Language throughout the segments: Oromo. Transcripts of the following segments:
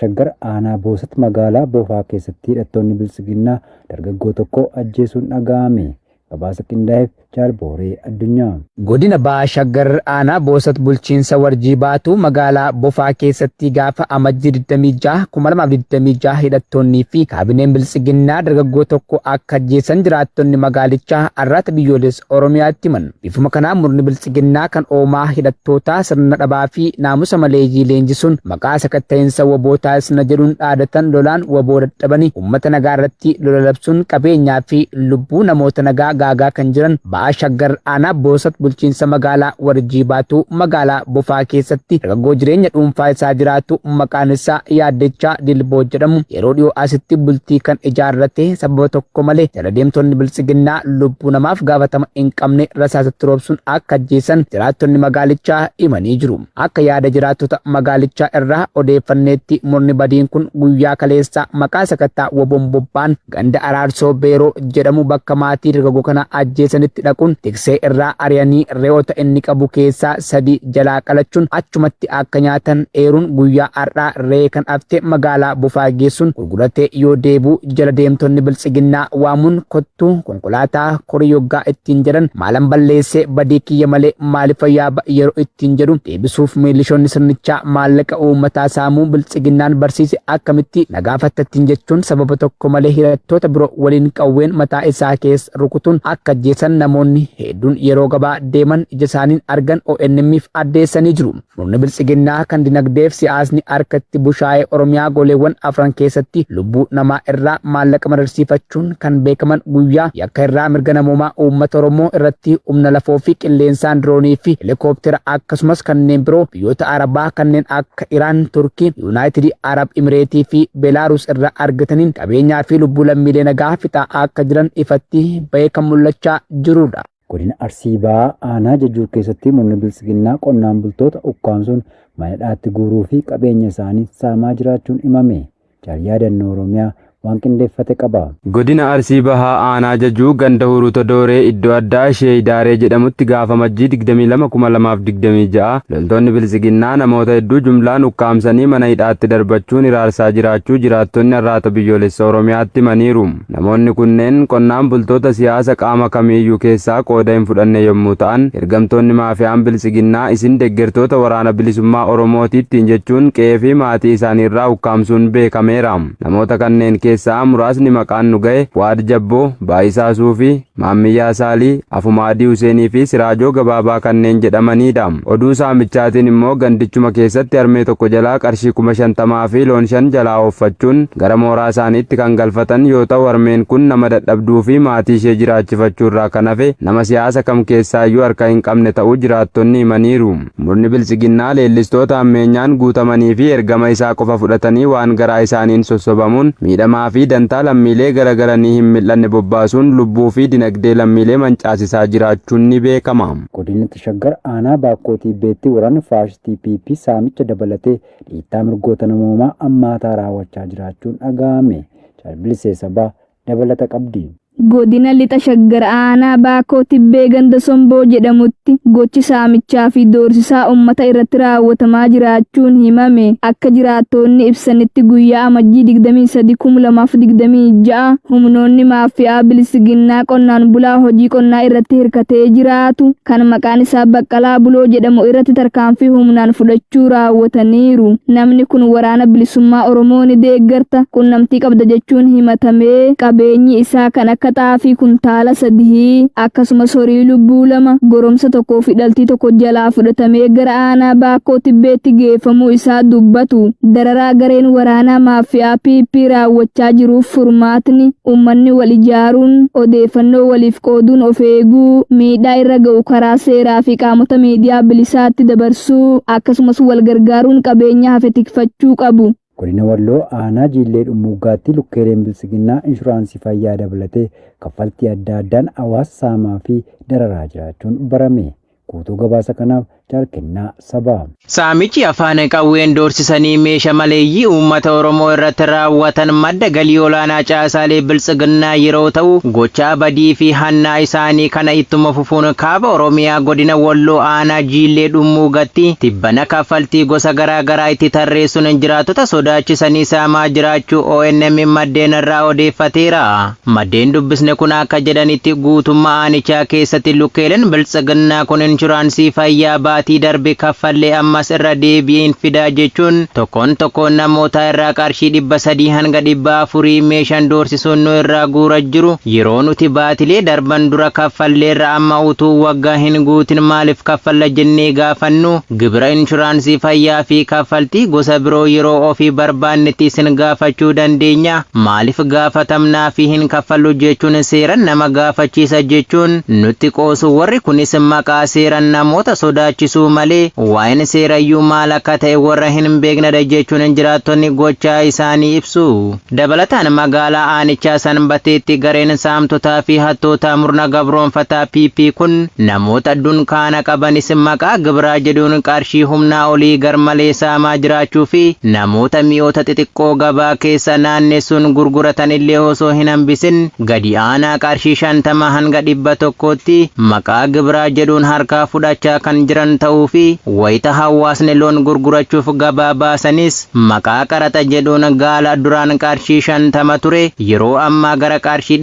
Shaggar aanaa Boosat magaalaa Boofaa keessatti hidhattoonni Biltsiginnaa dargaggoo tokko ajjeesuun dhaga'ame. Gabaasa qindaa'eef Jaal Booree Addunyaa. Godina Baha Shaggar aanaa Boosat bulchiinsa Warjii Baatuu magaalaa Bofaa keessatti gaafa Amajjii 26, 2026 hidhattoonnii fi kaabineen Biltsiginnaa dargaggoo tokko akka ajjeesan jiraattonni magaalichaa Arraata Biyyoolessa Oromiyaatti himan. Bifuma kanaan murni Biltsiginnaa kan oomaa hidhattootaa sirna dhabaa fi naamusa maleeyyii leenjisuun maqaa sakatta'insa wbo taasisna jedhuun dhaadatan lolaan wbo dadhabanii uummata nagaa irratti lola labsuun qabeenyaa fi lubbuu namoota nagaa gaagaa kan jiran Baha Shaggar aanaa Boosat bulchiinsa magaalaa Warjii Baatuu magaalaa Bofaa keessatti dargaggoo jireenya dhuunfaa isaa jiraatu maqaan isaa Yaaddechaa Dilboo jedhamu yeroo dhiyoo asitti bultii kan ijaarrate sababa tokko malee jala deemtonni Biltsiginnaa lubbuu namaaf gaafatama hin qabne rasaasatti roobsuun akka ajjeesan jiraattonni magaalichaa himanii jiru. Akka yaada jiraattota magaalichaa irraa odeeffanneetti murni badiin kun guyyaa kaleessaa maqaa sakattaa WBOn bobba'an ganda Araarsoo Beeroo jedhamu bakka maatii dargaggoo kana ajjeesanitti dhaquun tiksee irraa ari'anii re'oota inni qabu keessaa 3 jalaa qalachuun achumatti akka nyaatan eeruun guyyaa har'aa re'ee kan hafte magaalaa Bofaa geessuun gurguratee yoo deebi'u jala deemtonni Biltsiginnaa waamuun kottu konkolaataa korii yoggaa ittiin jedhan maalan balleesse badii kiyya malee maalifan yaaba yeroo ittiin jedhu deebisuuf miilishoonni sirnichaa maallaqa uummataa saamuu Biltsiginnaan barsiise akkamitti na gaafatta ittiin jechuun sababa tokko malee hidhattoota biroo waliin qawween mataa isaa keessa rukutuun akka ajjeesan namoonni hedduun yeroo gabaa deeman ija isaaniin argan ONM'f addeessanii jiru. Murni Biltsiginnaa kan dinagdeef siyaasni harka itti bushaa'e Oromiyaa goleewwan afran keessatti lubbuu namaa irraa maallaqa mararsiifachuun kan beekaman guyyaa yakka irraa mirga namoomaa uummata Oromoo irratti humna lafoo fi qilleensaan diroonii fi helikooptera akkasumas kanneen biroo biyyoota Arabaa kanneen akka Iraan, Turkii, Yuunaayitidi Arab Imireetii fi Belaaruus irraa argataniin qabeenyaa fi lubbuu lammiilee nagaa fixaa akka jiran ifatti bahee kan mul'achaa jirudha. Godina Arsii Bahaa aanaa Jajjuu keessatti murni Biltsiginnaa qonnaan bultoota ukkaamsuun mana hidhaatti guuruu fi qabeenya isaanii saamaa jiraachuun himame. Jaal Yaadannoo Oromiyaa waan qindeeffate qaba. Godina Arsii Bahaa aanaa Jajuu ganda Huruuta Dooree iddoo addaa Sheeyidaaree jedhamutti gaafa Amajjii 22,2026 loltoonni Biltsiginnaa namoota hedduu jumlaan ukkaamsanii mana hidhaatti darbachuun hiraarsaa jiraachuu jiraattonni Arraata Biyyoolessa Oromiyaatti himaniiru. Namoonni kunneen qonnaan bultoota siyaasa qaama kamiiyyuu keessaa qooda hin fudhanne yommuu ta'an, ergamtoonni maafiyaan Biltsiginnaa isin deggertoota Waraana Bilisummaa Oromooti ittiin jechuun qe'ee fi maatii isaaniirraa ukkaamsuun beekameera. Namoota kanneen keessaa muraasni maqaan nu ga'e Fu'aad Jabboo, Baay'isaa Suufii, Maammiyyaa Saalii, Afumaadii Huseenii fi Siraajoo Gabaabaa kanneen jedhamaniidha. Oduu saamichaatiin immoo gandichuma keessatti harmee tokko jalaa qarshii 50,000 fi loon 5 jalaa ooffachuun gara mooraa isaaniitti kan galfatan yoo ta'u harmeen kun nama dadhabduu fi maatii ishee jiraachifachuu irraa kan hafe nama siyaasa kam keessaayyuu harka hin qabne ta'uu jiraattonni himaniiru. Murni Biltsiginnaa leellistoota hammeenyaan guutamanii fi ergama isaa qofa fudhatanii waan garaa isaaniin sossobamuun miidhamaa fi dantaa lammiilee garagalanii hin mil'anne bobbaasuun lubbuu fi dinagdee lammiilee mancaasisaa jiraachuun ni beekama. Godina Lixa Shaggar aanaa Baakkoo Tiibbeetti waraanni faashistii PP saamicha dabalatee dhiittaa mirgoota namoomaa hammaataa raawwachaa jiraachuun dhaga'ame. Jaal Bilisee Sabaa dabalata qabdi. Godina Lixa Shaggar aanaa Baakkoo Tibbee ganda Somboo jedhamutti gochi saamichaa fi doorsisaa uummata irratti raawwatamaa jiraachuun himame. Akka jiraattoonni ibsanitti guyyaa Amajjii 23, 2026 humnoonni maaffiyaa Bilisiginnaa qonnaan bulaa hojii qonnaa irratti hirkatee jiraatu kan maqaan isaa Baqqalaa Buloo jedhamu irratti tarkaanfii humnaan fudhachuu raawwataniiru. Namni kun Waraana Bilisummaa Oromoo ni deeggarta, qunnamtii qabda jechuun himatamee qabeenyi isaa kan akka xaafii kuntaala sadihii akkasumas horii lubbuu 2, goromsa 1 fi dhaltii 1 jalaa fudhatamee gara aanaa Baakkoo Tibbeetti geeffamuu isaa dubbatu. Dararaa gareen waraanaa maaffiyaa PP raawwachaa jiruuf furmaatni uummanni wal ijaaruun, odeeffannoo waliif qooduun of eeguu, miidhaa irra ga'u karaa seeraa fi qaamota miidiyaa bilisaatti dabarsuu, akkasumas wal gargaaruun qabeenya hafe tikfachuu qabu. Godina Walloo aanaa Jiillee Dhummuuggaatti lukkeeleen Biltsiginnaa inshuraansii fayyaa dabalatee kaffaltii adda addaan hawaasa saamaa fi dararaa jiraachuun barame. Guutuu gabaasa kanaaf Jaal Kennaa Sabaa. Saamichi afaan qawween doorsisanii meesha maleeyyii uummata Oromoo irratti raawwatan madda galii olaanaa caasaalee biltsiginnaa yeroo ta'u, gochaa badii fi hannaa isaanii kana ittuma fufuun kaaba Oromiyaa godina Walloo aanaa Jiillee Dhummuugatti tibbana kaffaltii gosa garaa garaa itti tarreessuun jiraattota sodaachisanii saamaa jiraachuu ONM maddeen irraa odeeffateera. Maddeen dubbisne kun akka jedhanitti guutummaa aanichaa keessatti lukkeeleen biltsiginnaa kun inshuraansii fayyaa baatii darbe kaffallee ammas irra deebi'een fidaa jechuun tokkoon tokkoon namootaa irraa qarshii 300 hanga 400 meeshaan doorsisuun nu irraa guura jiru. Yeroo nuti baatilee darban dura kaffalleerra amma utuu waggaa hin guutin maaliif kaffalla jennee gaafannu gibira inshuraansii fayyaa fi kaffaltii gosa biroo yeroo ofii barbaannetti isin gaafachuu dandeenya, maaliif gaafatamnaa fi hin kaffallu jechuun seeran nama gaafachiisa jechuun nutti qoosu. Warri kunis maqaa seeran namoota sodaachisuu malee waa'een seerayyuu maal akka ta'e warra hin beeknedha jechuun jiraattonni gochaa isaanii ibsu. Dabalataan magaalaa aanichaa Sanbateetti gareen saamtotaa fi hattootaa murna gabroonfataa PP kun namoota dunkaana qabanis maqaa gibiraa jedhuun qarshii humnaa olii garmalee saamaa jiraachuu fi namoota mi'oota xixiqqoo gabaa keessa naannessuun gurguratan illee osoo hin hambisin gadi aanaa qarshii 50 hanga 100tti maqaa gibiraa jedhuun harkaa fudhachaa kan jiran ta'uu fi wayita hawaasni loon gurgurachuuf gabaa baasanis maqaa qaraxa jedhuun gaala duraan qarshii 50 ture yeroo ammaa gara qarshii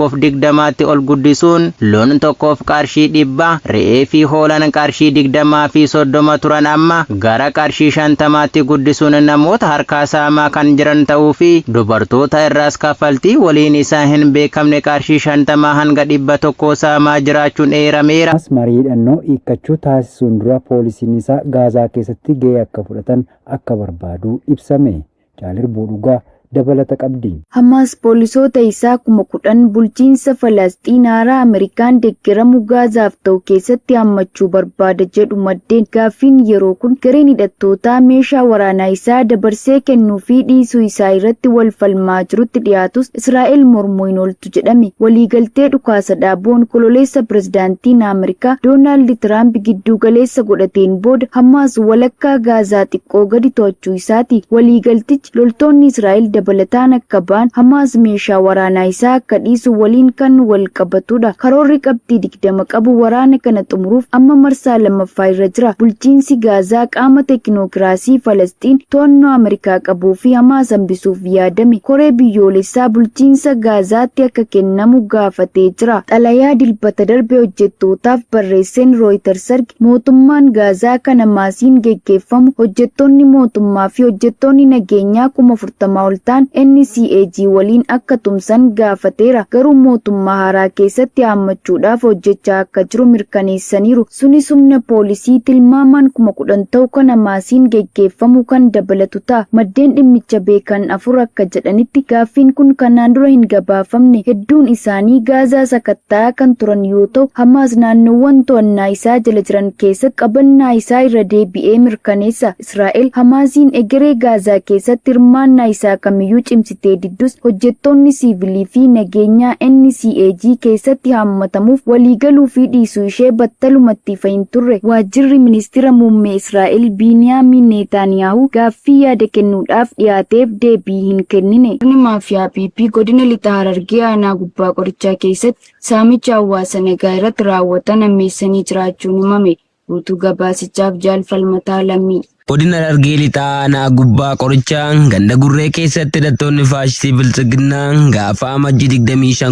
120tti ol guddisuun loon tokkoof qarshii 100, re'ee fi hoolaan qarshii 20 fi 30 turan amma gara qarshii 50tti guddisuun namoota harkaa saamaa kan jiran ta'uu fi dubartoota irraas kaffaltii waliin isaa hin beekamne qarshii 50 hanga 100 saamaa jiraachuun eerameera. Hamas marii hidhannoo hiikkachuu taasisuun dura poolisiin isaa Gaazaa keessatti gahee akka fudhatan akka barbaadu ibsame. Jaal Irbuu Dhugaa dabalata qabdi. Hamaas poolisoota isaa 10,000 bulchiinsa Falasxiin haaraa Ameerikaan deeggaramu Gaazaaf ta'u keessatti hammachuu barbaada jedhu maddeen. Gaaffiin yeroo kun gareen hidhattootaa meeshaa waraanaa isaa dabarsee kennuu fi dhiisuu isaa irratti wal falmaa jirutti dhiyaatus Israa'el mormuu hin ooltu jedhame. Waliigaltee dhukaasa dhaabuu Onkololeessa pirezidaantiin Ameerikaa Doonaald Tiraamp gidduu galeessa godhateen booda Hamaas walakkaa Gaazaa xiqqoo gadi to'achuu isaati. Waliigaltichi loltoonni Israa'el dabalataan akka ba'an, Hamaas meeshaa waraanaa isaa akka dhiisu waliin kan wal qabatudha. Karoorri qabxii 20 qabu waraana kana xumuruuf amma marsaa lammaffaa irra jira. Bulchiinsi Gaazaa qaama teekinookiraasii Falasxiin to'annoo Ameerikaa qabuu fi Hamaas hambisuuf yaadame koree biyyoolessaa bulchiinsa Gaazaatti akka kennamu gaafatee jira. Xalayaa Dilbata darbe hojjettootaaf barreesseen Rooyiters arge, mootummaan Gaazaa kan Hamaasiin geggeeffamu hojjettoonni mootummaa fi hojjettoonni nageenyaa 40,000 ol ta'an NCAG waliin akka tumsan gaafateera. Garuu mootummaa haaraa keessatti haammachuudhaaf hojjechaa akka jiru mirkaneessaniiru. Sunis humna poolisii tilmaamaan 10,000 ta'u kan Hamaasiin geggeeffamu kan dabalatu ta'a. Maddeen dhimmicha beekan afur akka jedhanitti gaaffiin kun kanaan dura hin gabaafamne. Hedduun isaanii Gaazaa sakatta'aa kan turan yoo ta'u, Hamaas naannoowwan to'annaa isaa jala jiran keessatti qabannaa isaa irra deebi'ee mirkaneessa. Israa'el Hamaasiin egeree Gaazaa keessatti hirmaannaa isaa kamiyyuu cimsitee diddus, hojjettoonni siivilii fi nageenyaa NCAG keessatti haammatamuuf waliigaluu fi dhiisuu ishee battalumatti ifa hin turre. Waajjirri Ministira Muummee Israa'el Biiniyaamiin Neetaaniyaahuu gaaffii yaada kennuudhaaf dhiyaateef deebii hin kennine. Murni maafiyaa PP godina Lixa Harargee aanaa Gubbaa Qorichaa keessatti saamicha hawaasa nagaa irratti raawwatan hammeessanii jiraachuun himame. Guutuu gabaasichaaf Jaal Falmataa Lammii. Godina Harargee Lixaa Aanaa Gubbaa Qorichaa ganda Gurree keessatti hidhattoonni faashistii Biltsiginnaa gaafa Amajjii 25,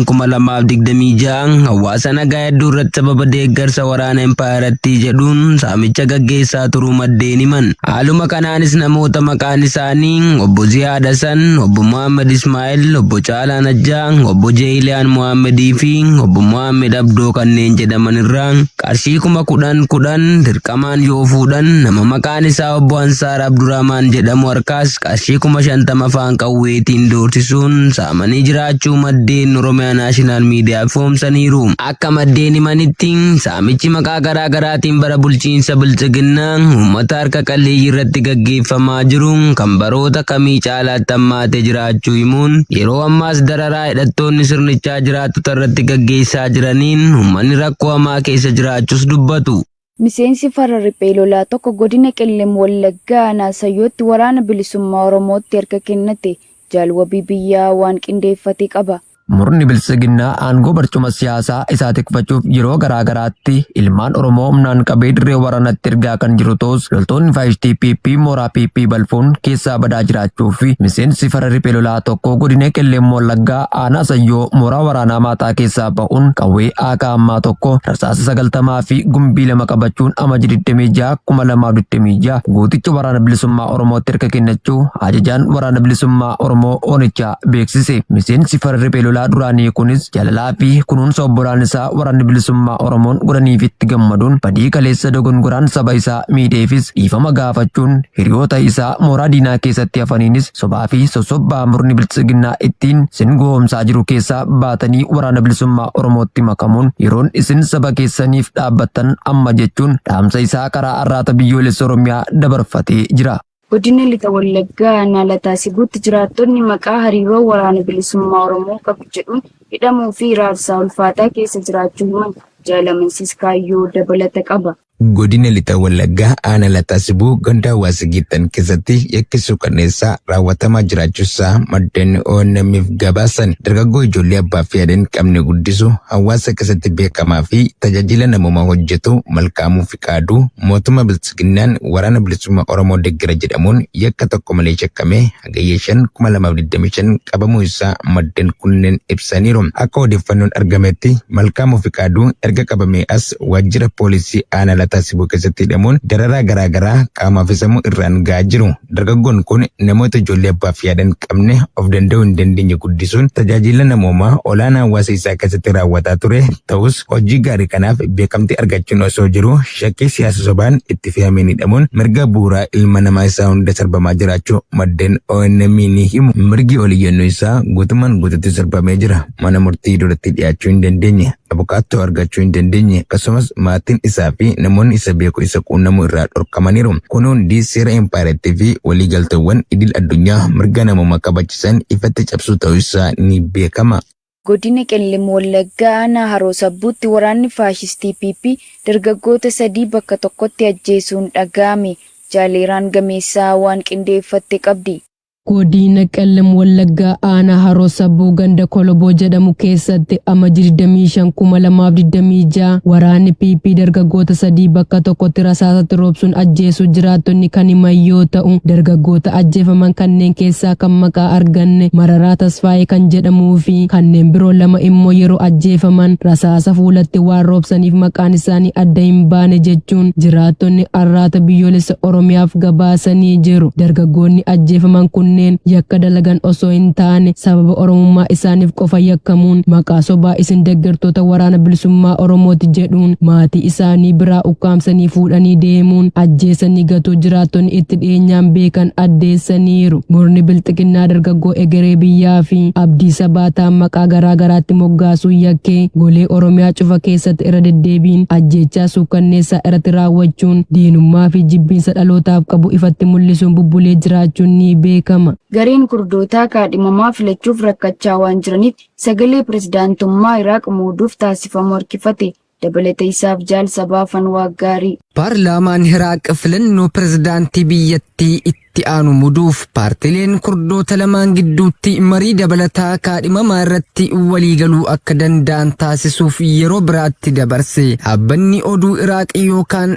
2026 hawaasa nagaa hedduu irratti sababa deeggarsa waraana impaayerattii jedhuun saamicha gaggeessaa turuu maddeen himan. Haaluma kanaanis namoota maqaan isaanii Obbo Ziyaad Hasan, Obbo Mohaammed Ismaa'el, Obbo Caalaa Najjaa, Obbo Jeeyiliyaan Mohaammed fi Obbo Mohaammed Abdoo kanneen jedhaman irraa qarshii 10,000 10,000 dirqamaan yoo fuudhan, nama maqaan isaa Obbo Ansaar Abdurrahmaan jedhamu harkaas qarshii 50,000 afaan qawweetiin doorsisuun saamanii jiraachuu maddeen Oromiyaa Naashinaal Miidiyaa ifoomsaniiru. Akka maddeen himanitti, saamichi maqaa garaa garaatiin bara bulchiinsa Biltsiginnaa uummata harka qalleeyyii irratti gaggeeffamaa jiru kan baroota kamii caalaatti hammaatee jiraachuu himuun, yeroo ammaas dararaa hidhattoonni sirnichaa jiraattota irratti gaggeessaa jiraniin uummanni rakkoo hamaa keessa jiraachuus dubbatu. Miseensi farra riphee lolaa tokko godina Qellem Wallaggaa aanaa Sayyootti Waraana Bilisummaa Oromootti harka kennate. Jaal Wabii Biyyaa waan qindeeffate qaba. Murni Biltsiginnaa aangoo barcuma siyaasaa isaa tikfachuuf yeroo garaa garaatti ilmaan Oromoo humnaan qabee dirree waraanatti ergaa kan jiru ta'us, loltoonni faashistii PP mooraa PP balfuun keessaa badaa jiraachuu fi miseensi farra riphee lolaa tokko godina Qellem Wallaggaa aanaa Sayyoo mooraa waraanaa Maaxaa keessaa ba'uun qawwee AKM 1, rasaasa 90 fi gumbii 2 qabachuun Amajji 26, 2026 gooticha Waraana Bilisummaa Oromootti harka kennachuu ajajaan Waraana Bilisummaa Oromoo onichaa beeksise. Miseensi farra riphee lolaa duraanii kunis jaalalaa fi kunuunsa obbolaan isaa Waraanni Bilisummaa Oromoon godhaniifitti gammaduun, badii kaleessa dogongoraan saba isaa miidheefis dhiifama gaafachuun, hiriyoota isaa mooraa diinaa keessatti hafaniinis sobaa fi sossobbaa murni Biltsiginnaa ittiin sin gowwoomsaa jiru keessaa baatanii Waraana Bilisummaa Oromootti makamuun yeroon isin saba keessaniif dhaabbattan amma jechuun dhaamsa isaa karaa Arraata Biyyoolessa Oromiyaa dabarfatee jira. Godina Lixa Wallaggaa Aanaa Lataa Sibuutti jiraattonni maqaa hariiroo Waraana Bilisummaa Oromoo qabu jedhuun hidhamuu fi hiraarsaa ulfaataa keessa jiraachuu himan. Jaal Amansiis Kaayyoo dabalata qaba. Godina Lixa Wallaggaa Aanaa Lataa Sibuu ganda Hawaasa Giixxan keessatti yakki suukanneessaa raawwatamaa jiraachuusaa maddeen ONM'f gabaasan. Dargaggoo ijoollee abbaa fi haadha hin qabne guddisu, hawaasa keessatti beekamaa fi tajaajila namoomaa hojjetu Malkaamuu Fiqaaduu mootummaa Biltsiginnaan Waraana Bilisummaa Oromoo deggera jedhamuun yakka tokko malee shakkamee Hagayya 5, 2025 qabamuu isaa maddeen kunneen ibsaniiru. Akka odeeffannoon argametti Malkaamuu Fiqaaduu erga qabamee as waajjira poolisii aanaa Lataa Sibuu keessatti hidhamuun dararaa garaa garaa qaamaa fi sammuu irraan ga'aa jiru. Dargaggoon kun namoota ijoollee abbaa fi haadha hin qabne, of danda'uu hin dandeenye guddisuun tajaajila namoomaa olaanaa hawaasa isaa keessatti raawwataa ture. Ta'us hojii gaarii kanaaf beekamtii argachuun osoo jiruu shakkii siyaasa sobaan itti fe'ameen hidhamuun mirga bu'uuraa ilma namaa isaa hunda sarbamaa jiraachuu maddeen ONM ni himu. Mirgi oliyyannoo isaa guutummaan guututti sarbamee jira. Mana murtii duratti dhiyaachuu hin dandeenye, abukaattoo argachuu hin dandeenye, akkasumas maatiin isaa fi namoonni isa beeku isa quunnamuu irraa dhorkamaniiru. Kun hundi seera impaayerattii fi waliigalteewwan idil addunyaa mirga namoomaa kabachiisan ifatti cabsuu ta'uu isaa ni beekama. Godina Qellem Wallaggaa aanaa Haroo Sabbuutti waraanni faashistii PP dargaggoota 3 bakka tokkotti ajjeesuun dhaga'ame. Jaal Eeraan Gameessaa waan qindeeffatte qabdi. Godina Qellem Wallaggaa aanaa Haroo Sabbuu ganda Koloboo jedhamu keessatti Amajji 25, 2026 waraanni PP dargaggoota 3 bakka tokkotti rasaasatti roobsuun ajjeesuu jiraattonni kan himan yoo ta'u, dargaggoota ajjeefaman kanneen keessaa kan maqaa arganne Mararaa Tasfaayee kan jedhamuu fi kanneen biroo 2 immoo yeroo ajjeefaman rasaasa fuulatti waan roobsaniif maqaan isaanii adda hin baane jechuun jiraattonni Arraata Biyyoolessa Oromiyaaf gabaasanii jiru. Dargaggoonni ajjeefaman kunneen yakka dalagan osoo hin taane sababa Oromummaa isaaniif qofa yakkamuun maqaa sobaa isin deggertoota Waraana Bilisummaa Oromooti jedhuun maatii isaanii biraa ukkaamsanii fuudhanii deemuun ajjeesanii gatuu jiraattonni itti dhiyeenyaan beekan addeessaniiru. Murni Bilxiginnaa dargaggoo egeree biyyaa fi abdii sabaa ta'an maqaa garaa garaatti moggaasuun yakkee golee Oromiyaa cufa keessatti irra deddeebiin ajjeechaa suukkanneessaa irratti raawwachuun diinummaa fi jibbiinsa dhalootaaf qabu ifatti mul'isuun bubbulee jiraachuun ni beekama. Gareen Kurdootaa kaadhimamaa filachuuf rakkachaa waan jiraniif sagalee pirezidaantummaa Iraaq muuduuf taasifamu harkifate. Dabalata isaaf Jaal Sabaa Fanwaaggaarii. Paarlaamaan Iraaq filannoo pirezidaantii biyyattii itti aanu muduuf paartileen Kurdoota lamaan gidduutti marii dabalataa kaadhimamaa irratti waliigaluu akka danda'an taasisuuf yeroo biraatti dabarse. Dhaabbanni oduu Iraaq yookaan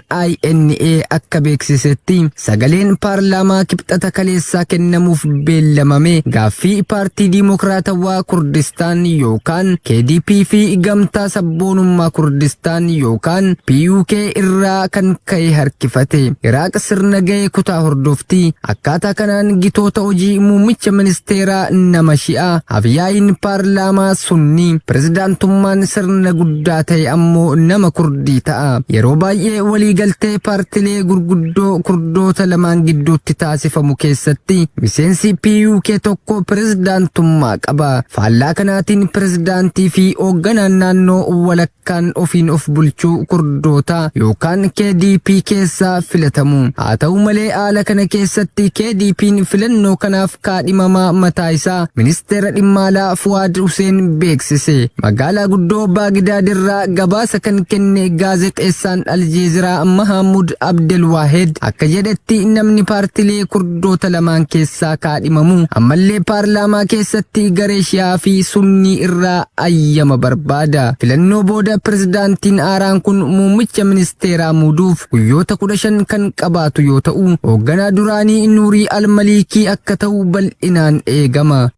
INA akka beeksisetti, sagaleen paarlaamaa Kibxata kaleessaa kennamuuf beellamame gaaffii Paartii Diimokiraatawaa Kurdistaan yookaan KDP fi Gamtaa Sabboonummaa Kurdistaan yookaan PUK irraa kan ka'e harkifate. Iraaq sirna ga'ee kutaa hordofti. Akkaataa kanaan gitoota hojii muummicha ministeeraa nama Shi'aa, af-yaa'iin paarlaamaa Sunnii, pirezidaantummaan sirna guddaa ta'e ammoo nama Kurdii ta'a. Yeroo baay'ee waliigaltee paartilee gurguddoo Kurdoota lamaan gidduutti taasifamu keessatti miseensi PUK tokko pirezidaantummaa qaba. Faallaa kanaatiin pirezidaantii fi hoogganaan naannoo walakkaan ofiin of bulchuu Kurdootaa yookaan KDP keessaa filatamu. Haa ta'u malee haala kana keessatti keessatti KDP'n filannoo kanaaf kaadhimamaa mataa isaa, ministeera dhimma alaa Fuwaad Huseen, beeksise. Magaalaa guddoo Baagdaad irraa gabaasa kan kenne gaazexeessaan Aljeeziraa Mahamud Abdelwaahed akka jedhetti, namni paartilee Kurdoota lamaan keessaa kaadhimamu ammallee paarlaamaa keessatti garee Shi'aa fi Sunnii irraa ayyama barbaada. Filannoo booda pirezidaantiin haaraan kun muummicha ministeeraa muuduuf guyyoota 15 kan qabaatu yoo ta'u, hoogganaa duraanii Nuurii Almaliikii akka ta'u bal'inaan eegama.